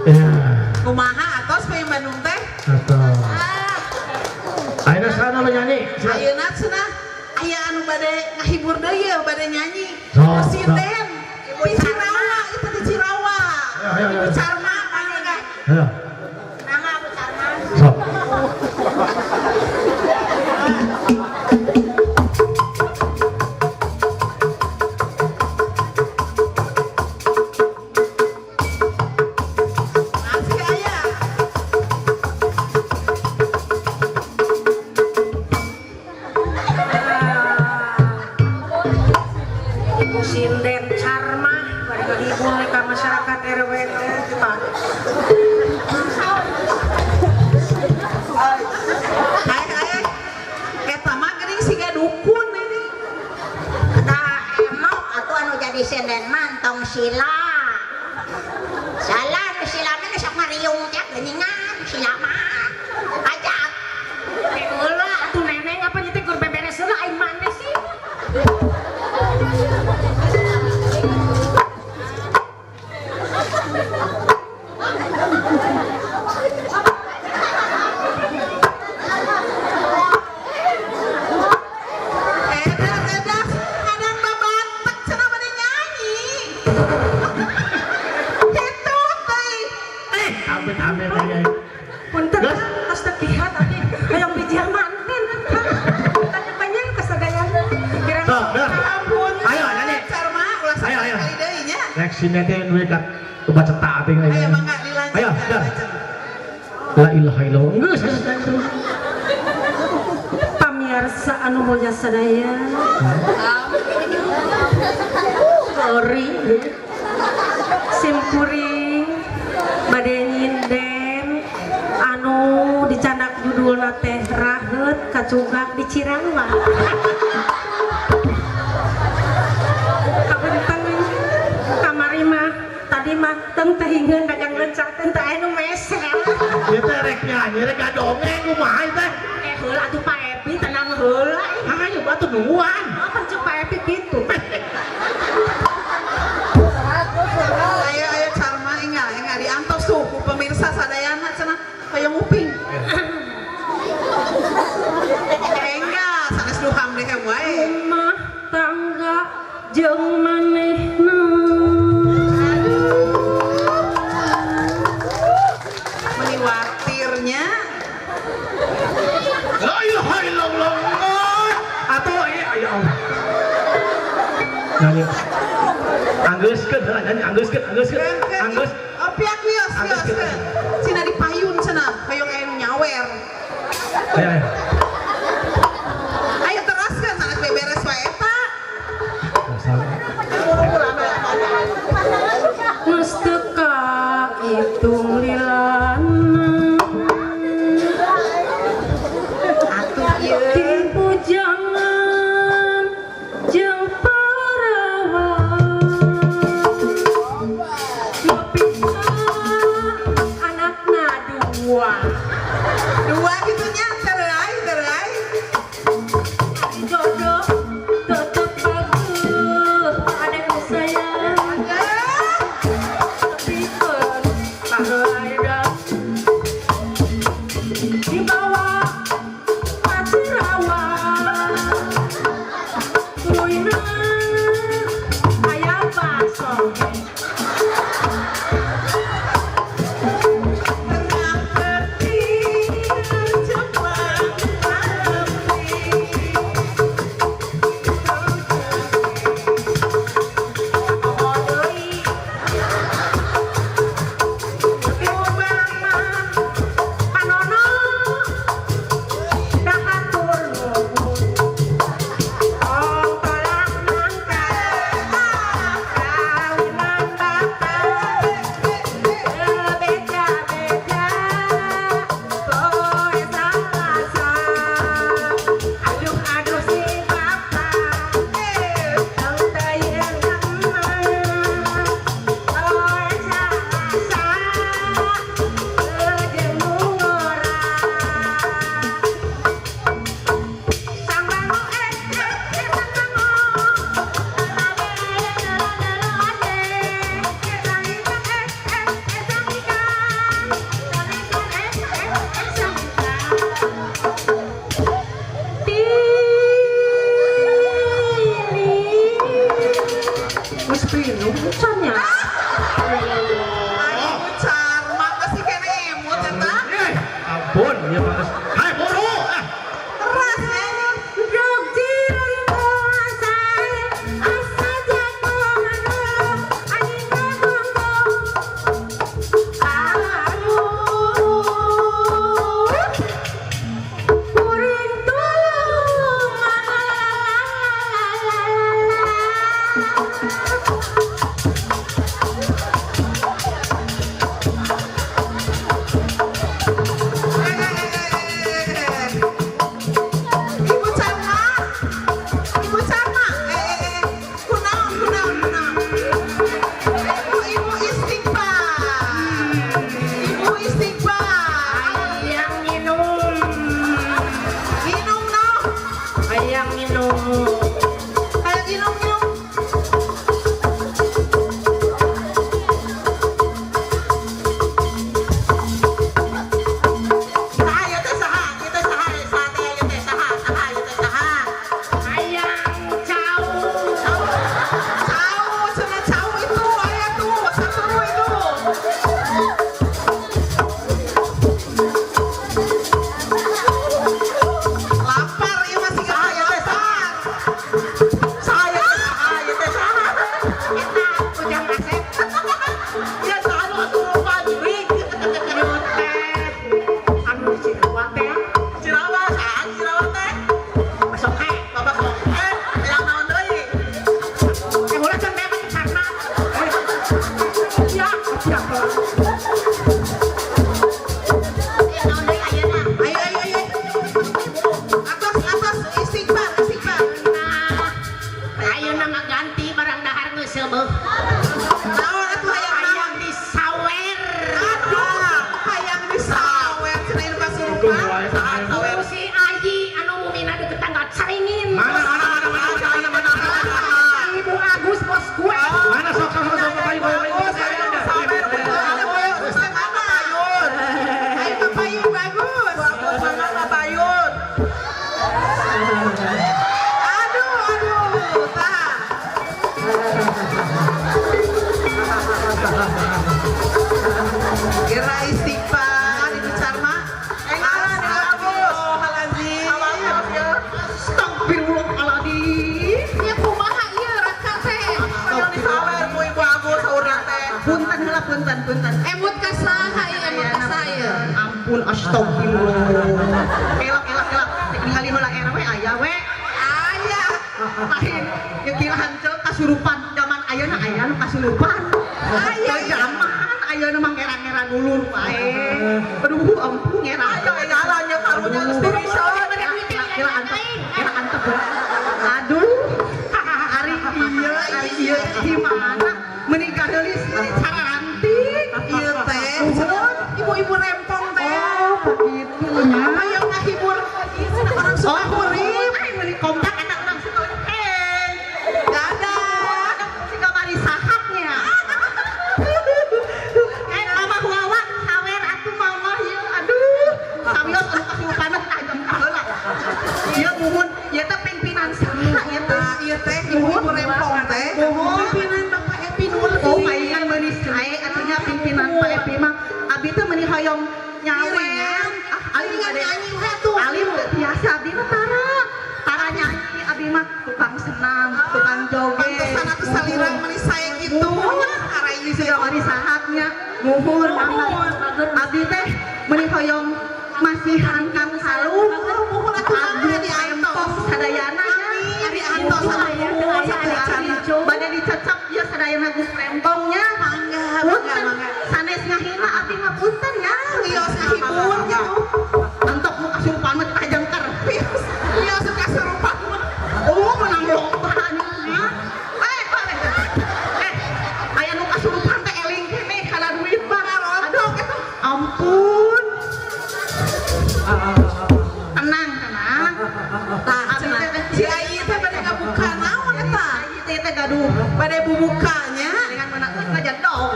Ya. Kumaha atos Payung Bandung teh? Atau ayeuna sana nyanyi. Ayeuna cenah aya anu bade ngahibur deui ya, bade nyanyi. Sok, Presiden di Cirawa, itu di Cirawa. Ayo, ayo, ayo. Ibu Carma mangga. Ayo. Nama Bu Carma. Sok. Masih aya. Ibu sinden Carmah bari ngahibur ka masyarakat RW 4. Hai hai. Eta mah geuning siga dukun ini. Da emok atuh anu jadi sinden mah tong sila. Salah nu sila mah nu sok ngariung teh geuningan sila mah. Ajak. Eh heula atuh neneng apa nyetik keur beberes heula aing maneh sih. Edan edan kadang babantek cenah bade nyanyi. Kitu teh. Eh, amit amit aja. Punten Gas. tos teu kihat abdi hayang bijil manten. Tanya kasadayana. Kirang Sok, dah. Ampun. Ayo, nyanyi. Carma ulah Ayo, ayo. sekali deui nya. Rek sinden teh nu ka baca taat teh. Ayo mangga dilanjut. Ayo, dah. Dilanjut. La ilaha illallah. Geus, geus, geus. Pamirsa anu mulya sadaya. Sorry. Simkuring bade nyinden anu dicandak judulna teh Raheut Kacugak di Cirawa. Kabentang kamari mah tadi mah teu tehingeun dagang lecak teu aya nu meser. Ieu teh rek nyanyi rek ngadongeng kumaha ieu teh? Eh heula atuh Pak Epi tenang heula. Ayo batu nungguan. Apa cek Pak Epi gitu? Ayo ayo Carma enggak enggak diantos tuh ku pemirsa sadayana cenah hoyong nguping. Enggak, sanes duham dehem wae. Rumah tangga jeung manehna. Meni watirnya. La ilaha illallah. Atau iya ya Allah. Nyanyi. Anggeuskeun heula nyanyi anggeuskeun anggeuskeun anggeus. Oh, piak wios Anggeus, wios. Cina di payun cenah, hoyong aya nu nyawer. Ayo ayo. Ayo teraskeun sanes beberes wae eta. Salah. Geus teu kahitung lilana. Atuh ieu. Ti bujangan jeung parawan. Nepi ka anakna dua. Dua gitu nya, terai terai. Jodoh tetep pageuh ada nu sayang. Eh, Tepikeun pahelai. Geus pinuh can nya. Ayo Carma masih kena emut eta. Eh, ampun, ya pantes. Hai, buru. Ah. Keras ya ini. Eh. Ibu Carma. Ibu Carma. Eh. Kunaon, kunaon, kunaon. Ibu, ibu istighfar. Ibu istighfar. Hayang minum. Minum no. Hayang minum. Ayo minum, minum. Saha ieu teh saha? Ieu teh saha? Saha teh ieu teh saha? Saha ieu teh saha? Hayang cau. Cau, cenah cau itu aya tuh, saturu itu. Lapar ieu masih gak lapar. Saha ieu teh saha? Ieu teh saha? Eta Ujang Asep. Ya saha nu kasurupan jurig. Ieu teh anu Cirawa teh. Cirawa, saha Cirawa teh? Masuk eh. Bapak kok yang naon deui? Eh ulah can teh karena. Ya, siapa? Aya naon deui ayeuna? Ayo ayo ayo. Atos atos istighfar istighfar. Nah, ayeuna ngaganti barang dahar geus seubeuh. Naon atuh hayang naon? Hayang disawer. Aduh, hayang disawer cenah ieu kasurupan. Saha sawer? Ku si Aji anu mumina deket tangga Caringin. Mana, mana, mana, mana, mana, mana, mana. Ibu Agus bos gue. Mana sok sok sok sok payu payu payu. Bagus, ayo sawer bagus. Mana? Ayo ke payung bagus. Bagus mangga ka payun. Aduh, aduh, tah. Kira istighfar Ibu Carma. Engalan Ibu Agus. Astagfirullahaladzim. Awas ya. Astagfirullahaladzim. Ya kumaha ieu raka teh. Hoyong disawer ku Ibu Agus saurna teh. Punten heula punten punten. Emut ka saha ieu emut ka saha ieu? Ampun astagfirullah. Elok elok elok. Ningali heula RW aya we. Aya. Lain ye kira hancel kasurupan zaman ayeuna aya nu kasurupan. Aya, Teu zaman ayeuna mah ngera-ngera dulur wae. Aduh ampun ngera. Ayo engalan nya karunya geus dirisan. Kira antep, kira antep. Aduh. Ari ieu, ari ieu di mana? Meuni gareulis meuni carantik. Ieu teh ibu-ibu rempong teh. Oh, begitu nya. Hayang ngahibur orang Sukahurip. Ay, meuni kompak eta urang Sukahurip. Eh, Dadah. siga mari sahatnya. Eh, mama wawa sawer atuh mama ieu. Aduh, sawios anu kasurupan tajam ka heula. Ieu muhun, ieu teh pimpinan saha ieu teh? Nah, ieu teh ibu-ibu rempong teh. Muhun. Pimpinan Bapak Epi Nurdi. Oh, palingan meuni sae atuh nya pimpinan Pak Epi mah. Abi teh meuni hoyong nyawer. Iringan. Ah, alim Iringan bade. nyanyi we atuh. Alim teu biasa abi mah tara. Tara nyanyi abi mah tukang senam, tukang joget. Pantesan atuh salirang meuni sae kitu. Muhun. Arai Siga mari sahatnya. Muhun mangga. Abi teh meuni hoyong masihan kang halu. Muhun atuh mangga Abdi diantos. rempong sadayana nya. Amin, diantos atuh muhun sadayana. Bade dicecep ieu sadayana Gus Rempongnya. Mangga, mangga, Punten mangga. sanes ngahina abdi mah punten ya. Wios ngahibur gitu. Antok nu kasurupan mah tajengker. Wios, wios kasurupan mah. Oh, menang lomba nya. Eh, eh, aya nu kasurupan teh eling keneh kana duit mah. Ngarontok eta. Ampun. Tenang, tenang. Tah, Abi cenah. teh Si Ayi teh bade ngabuka naon eta? Ayi teh teh gaduh Bade bubukanya. dengan menang ngajedog.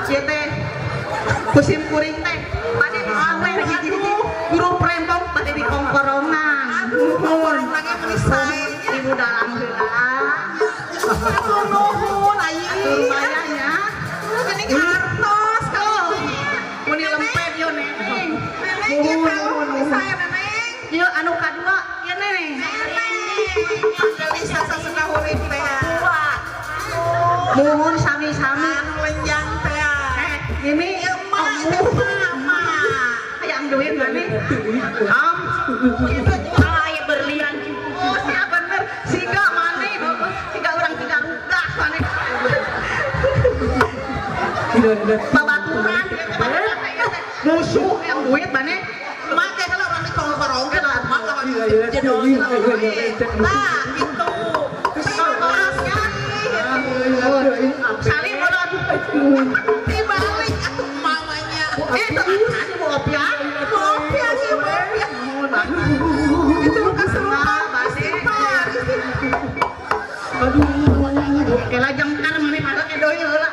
Ieu teh kusim kuring teh bade disawer hiji-hiji grup rempong bade dikongkorongan. Aduh, Muhun. orangnya meuni sae nya. Ibu dalang heula. Hatur nuhun ayi. Lumayan ya. Geuning artos kalau. Muni lempet yo neneng. Neneng ieu kalung saya neneng. Ieu anu kadua ieu neneng. Neneng. Gelis sasuka hurip teh. Muhun sami-sami. Anu lenjang teh. Ini Ieu emak teh emak. Hayang duit maneh. Am. Kitu Ah, ya berlian. Oh, sia bener. Siga maneh, siga urang tiga rugah maneh. Babaturan, musuh yang duit maneh. Emak teh kalau orang dikorong-korongkeun lah emak lawan Iya, Nah, gitu. Terima kasih. Salim bodoh atuh. Dibalik atuh mamanya. Tadi Bu Opia. Bu Opia sih, Bu Opia. Itu keseruan, istighfar. Aduh. Kela jengkar maneh pada edoy heula.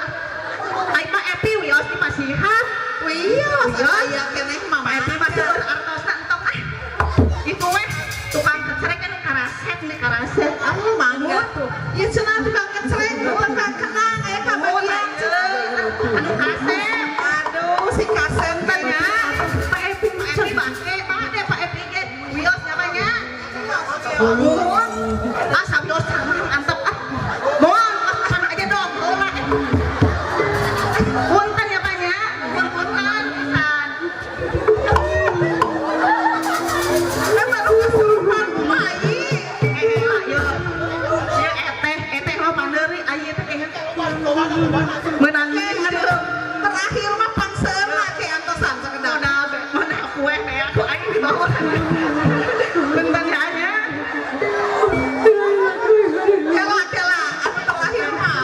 Ai Pak Epi wios di pasihan. Wios, aya keneh mah. Pak Epi masih artosna entong ah. Itu weh tukang kecrek kan karaset nih karaset. Ah, mangga tuh. Ya cenah tukang kecrek, tukang kenang aya kabagian cenah. Anu kasep. Aduh, si kasem teh nya. Pak Epi, Pak Epi bangke, bade Pak Epi ge wios nyamanya. Nuhun. Ah, sawios sama antep ah. Moal pan aja dong, heula. Punten ya Pak nya. Punten pisan. Kan baru kesurupan kumaha ieu? Eh, ieu. Ieu eteh, eteh mah pandeuri aya teh kayaknya meunang Terakhir mah pangseurna ke antosan sakedap. Mana mana kue teh aku aing di bawah. Punten ya nya. Kela kela anu terakhir mah.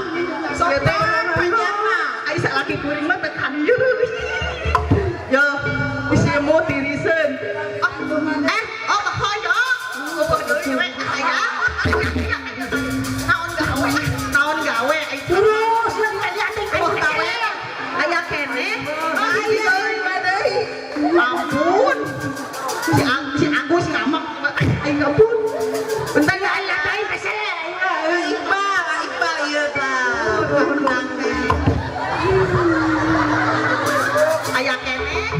Sok teh panjangna. Ai salaki kuring mah teu ka dieu. Yo, isi mu tiriseun. Oh, hoyong. Oh, deui we aya. Naon gawe? Naon gawe? Ai Terus lagi liatin oh gawe. Aya keneh. Aya deui deui. Ampun. Si Agus ngamek. Ai ampun. Bentar ya aya. Iqbal, Iqbal ieu tah. Kenang teh. Aya keneh.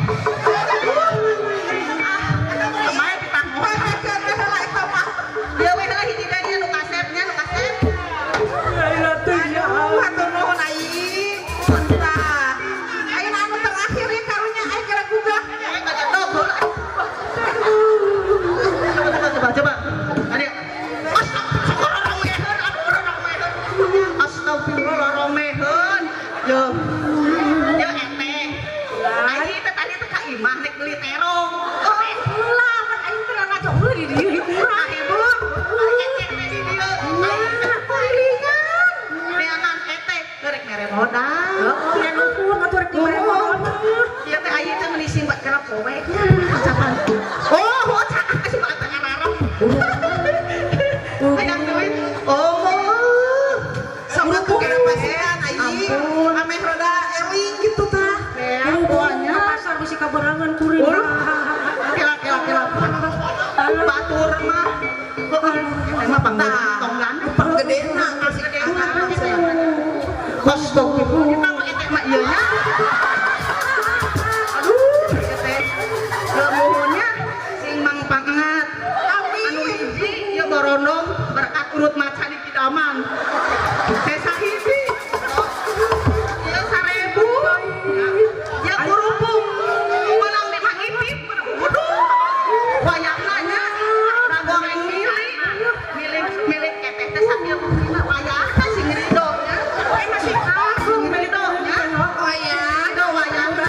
Kemarin kita Paekeun we heula eta mah. Dia we heula hiji deui nya nu kasepnya nu kasep. Aduh, hatur nuhun ai. Tah. Ayeuna anu terakhir ya karunya ai kira gugah. Eh, kagak heula. Coba coba coba. Tadi. Astagfirullahaladzim, astagfirullahaladzim. Yo. Yo eteh. Ai teh tadi teh ka imah rek beli terong. Oh, lah kan aing teh ngaco heula di dieu hiburan. Ah, ibu. Eteh teh di dieu. Ai teh kulilingan. Neangan eteh rek mere modal. Heeh, ya nuhun atuh rek dibere modal mah. Ieu teh aya teh meuni sing kena poe. Ucapan. Oh, oh cakap sih banget ngararem. Hayang duit. Oh. Sama tuh kena pasihan ai. Ampun. Ameh rada eling gitu tah. Ya, Ke pokoknya. pasar bisi kaberangan kuring. Kela kela kela. Batur mah. Heeh, mah panggeuna tonggan. Panggedena kasih Gede Astagfirullah. Kita mah eteh mah ieu nya. Aduh, ieu teh. Lemuhunnya sing mangpangat. Amin. Anu hiji ieu borondong berkat urut maca di Kidaman. Sesa hiji. Ieu 1000. Ieu kurupuk. Menang di Mang Ipip. Waduh. Wayangna nya goreng milik. Milik milik eteh teh sakieu buktina wayahna sing ridho nya. Eh masih Sing ridho nya. Wayang. Ridho wayahna.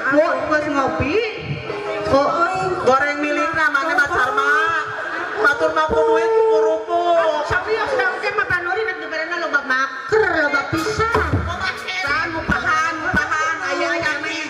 Bu, geus ngopi. Oh, goreng milikna mana mah Sarma. Batur mah ku duit ku kerupuk. Sawios da oge mah panori rek diberena loba maker, loba pisan. Tah ngupahan, ngupahan aya keneh.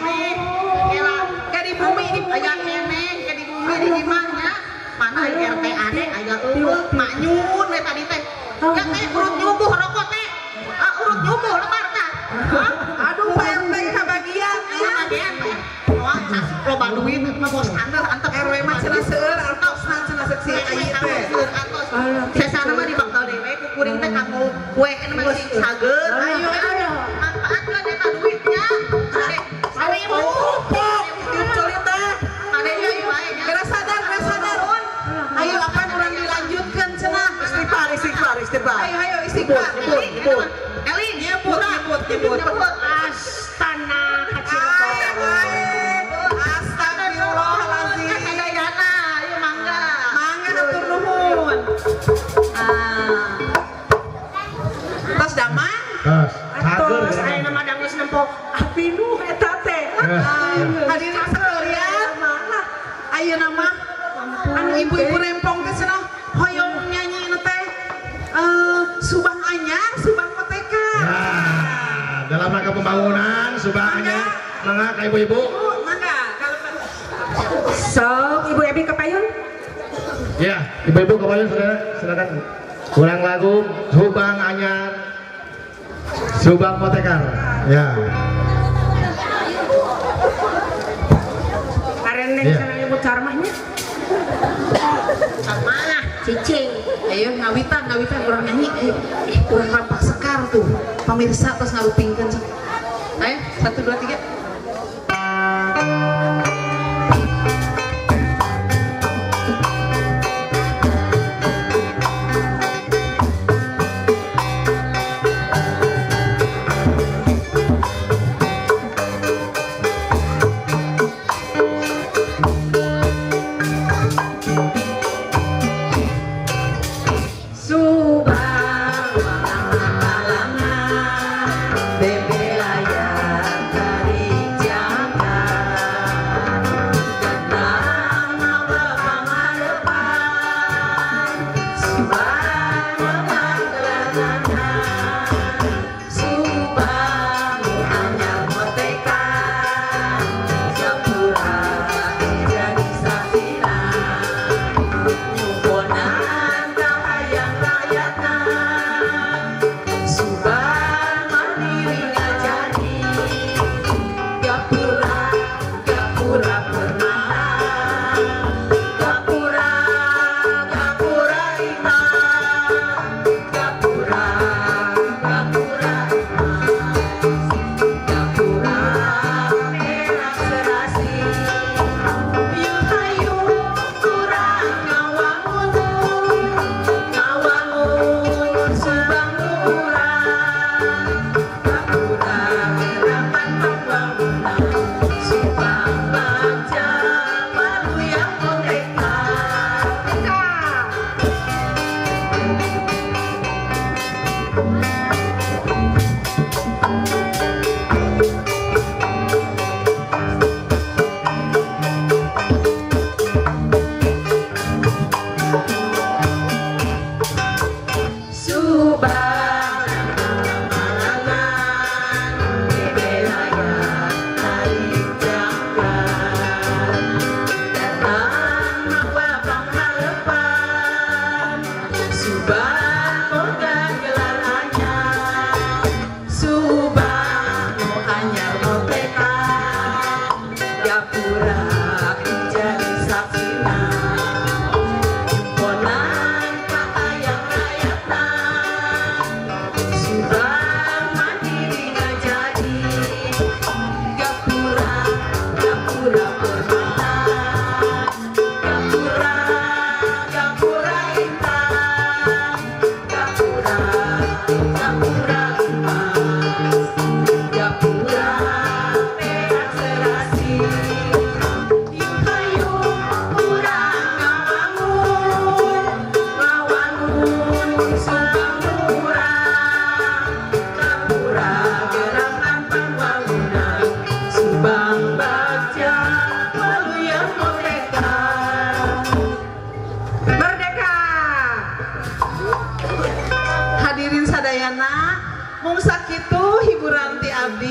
Kela, Ke di bumi di bumi. aya keneh, ke di bumi di imahnya. Mana aya RT ade aya eueuh manyun we tadi teh. Ya teh urut nyubuh rokok teh. Ah urut nyubuh lebar tah. Hah? Aduh, Pak RT kabagian Iya bagian teh. Wah, loba duit mah bos tante antep RW mah cenah seueur artosna cenah seksi RW ai teh. seueur artos. Sesana mah di bakal dewe ku kuring teh. teh kanggo kue ini masih sager. Ayo, ayo. Manfaatkeun eta duitnya. Kade, 1000. Pupuk, tiup ceuli teh. Kade ieu ieu wae nya. Geura sadar, geura sadar. Ayo apan urang dilanjutkeun cenah. Istighfar, istighfar, istighfar. Ayo, ayo istighfar. Nyebut, nyebut. Eli, Nyebut, nyebut, nyebut. nyebut. Astana ka Cirebon. Astagfirullahaladzim. Sadayana, ayo mangga. Mangga hatur nuhun. Ah. Tos damang. Tos, cager. Atos aya nama danggeus nempo api nu eta teh. Hadirin sekalian, ayeuna mah anu ibu-ibu rempong teh cenah hoyong nyanyi nu teh Subang Anyar, Subang Motekar. Ya, dalam rangka pembangunan Subang Anyar, mangga ka ibu-ibu. Bu, mangga kalau Sok Ibu Ebi kepayun. Ya, ibu-ibu kembali saudara, silakan. Kurang lagu Subang Anyar, Subang Motekar. Ya. Karena Iya. cenah nyebut carmahnya. Mana? Cicing, ayo ngawitan, ngawitan urang nyanyi, ayo. Urang rampak sekar tuh. Pemirsa tos ngarupingkeun. Ayo, 1 2 3. Subang Bebe layak dari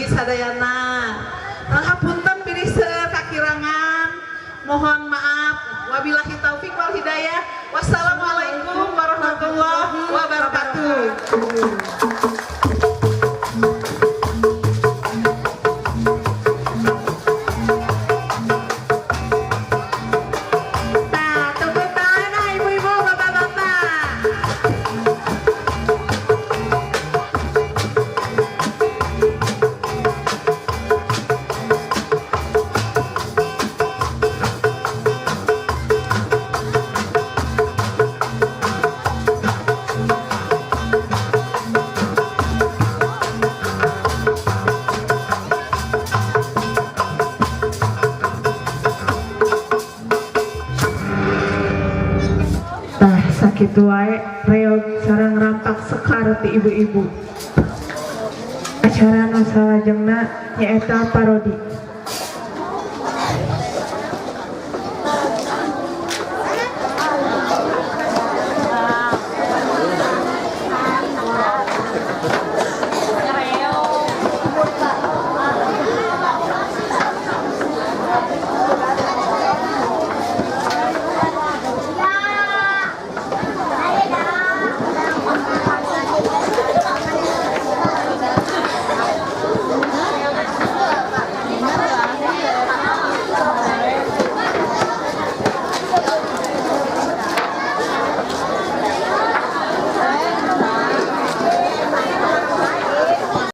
Sadayana. Hapunten bilih seueur kakirangan. Mohon maaf. Wabillahi taufik wal hidayah. Wassalamualaikum warahmatullahi wabarakatuh. Nah, tepuk tangan ibu-ibu, bapak-bapak. Sakitu wae reog sareng rampak sekar ti ibu-ibu. Acara nu salajengna nyaeta parodi.